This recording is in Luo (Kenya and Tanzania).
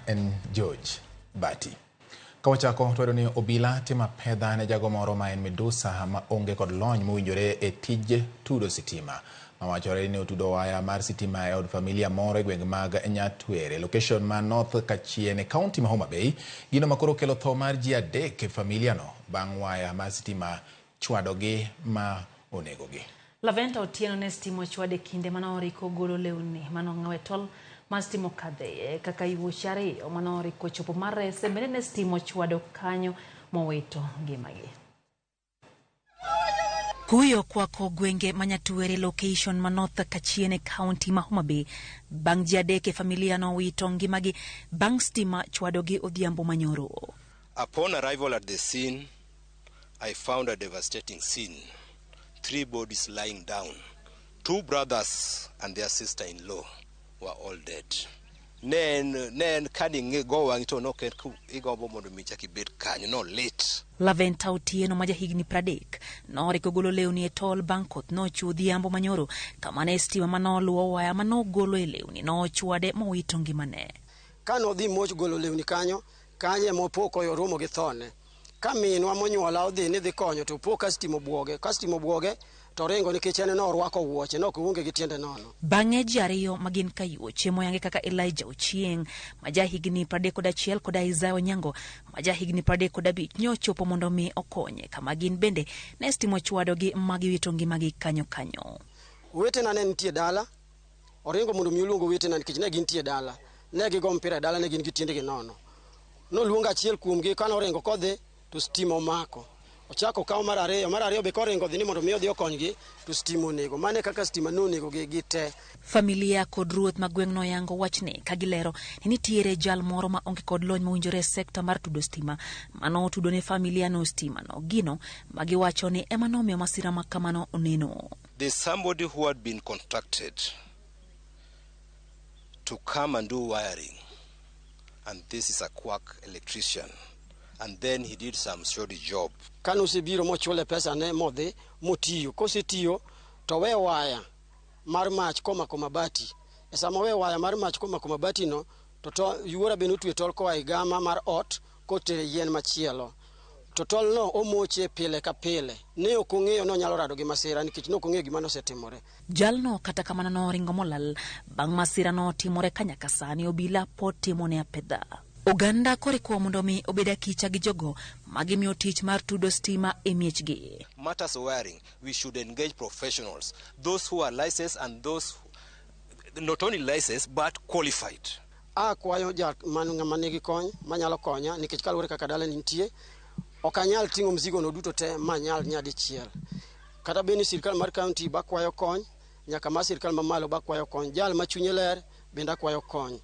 En George Bati. Ka wachako to wayudo ni obila timo apedha ne jago moro ma en midusa ma onge kod lony mowinjore e tij tudo sitima. Mawachore ni otudo waya mar sitima e od familia moro e gweng' mag Nyatwere, location ma North Kachien e kaunti ma Homa Bay. Gino makoro kelo tho mar ji adek e familia no bang' waya mar sitima chwadogi ma onegogi. Laventa Otieno ne stima ochwade e kinde mane oriko golo lewni mane ong'aw e tol mar stima okadheye kaka yuoche ariyo mane oriko chopo mar rese bende ne stima ochwado kanyo mowito ngimagi. Kuyo kwako gwenge ma Nyatwere location ma North Kachien e kaunti ma Homa Bay bang' ji adek e familia nowito ngimagi bang' stima chwadogi odhiambo manyoro. Upon arrival at the scene, I found a devastating scene. Three bodies lying down. Two brothers and their sister-in-law were all dead. Ne en ne en kani go wang'i to nok en igombo mondo mi chak ibed kanyo no lit. Laventa Otieno ma jahigni 30 noriko golo lewni e tol bang' koth nochwe odhiambo manyoro kama ne stima manoluwo waya manogolo e lewni nochwade mowito ngimane. Kane odhi moch golo lewni kanyo, kanyo ema opo koromo gi thone. Ka minwa monyuola odhi ni dhi konyo to opo ka stima obwoge. Ka stima obwoge to oringo nikech en norwako wuoche, ne ok oonge gi tiende nono. Bang'e ji ariyo ma gin kayuoche moyangi kaka Elijah Ochieng ma jahigni 31 kod Isaiah Onyango ma jahigni 35 ne ochopo mondo mi okonye kama gin bende ne stima ochwadogi ma giwito ngimagi kanyo kanyo. Owetena ne nitie dala, oringo mondo mi oluong owetena nikech ne gintie dala. Ne gigo mpira e dala ne gin gi tiendegi nono. Noluongo achiel kuomgi kane oringo kodhi to stima omako. Ochako okawo mar ariyo, mar ariyo be koringo dhi ni mondo mi odhi okonygi to stima onego. Mano e kaka stima nonegogi gite. Familia kod ruoth ma gweng' noyango wachni ka gilero ni nitiere jal moro ma onge kod lony mowinjore e sekta mar tudo stima mano otudo ne familia no stima no gino ma giwacho ni ema nomiyo masira ma kamano oneno. There's somebody who had been contracted to come and do wiring, and this is a quack electrician, and then he did some shoddy job. Kane osebiro mochule pesa ne modhi motiyo. Kosetiyo to we waya mar mach komako mabati. E sama owe waya mar mach komako mabati no to yuora be notwe tol koa e gama mar ot kotere yien machielo. To tol no omoche pile ka pile. Ne ok ong'eyo ni onyalo rado gi masira nikech ne ok ong'eyo gima nosetimore. Jalno kata kamano noringo molal bang' masira notimore ka nyaka sani obila pod timone apedha. Oganda korikwa mondo mi obed akicha gi jogo magimiyo tich mar tudo stima e miechgi. Matters wiring, we should engage professionals, those who are licensed and those who, not only licensed but qualified. Akwayo ja man ng'ama nigi kony manyalo konya nikech kaluwore kaka dala nitie ok anyal ting'o mzigo no duto te manyal nyadichiel. Kata bed ni sirkal mar kaunti bakwayo kony, nyaka mar sirkal mamalo bakwayo kony. Jal ma chunye ler bende akwayo kony.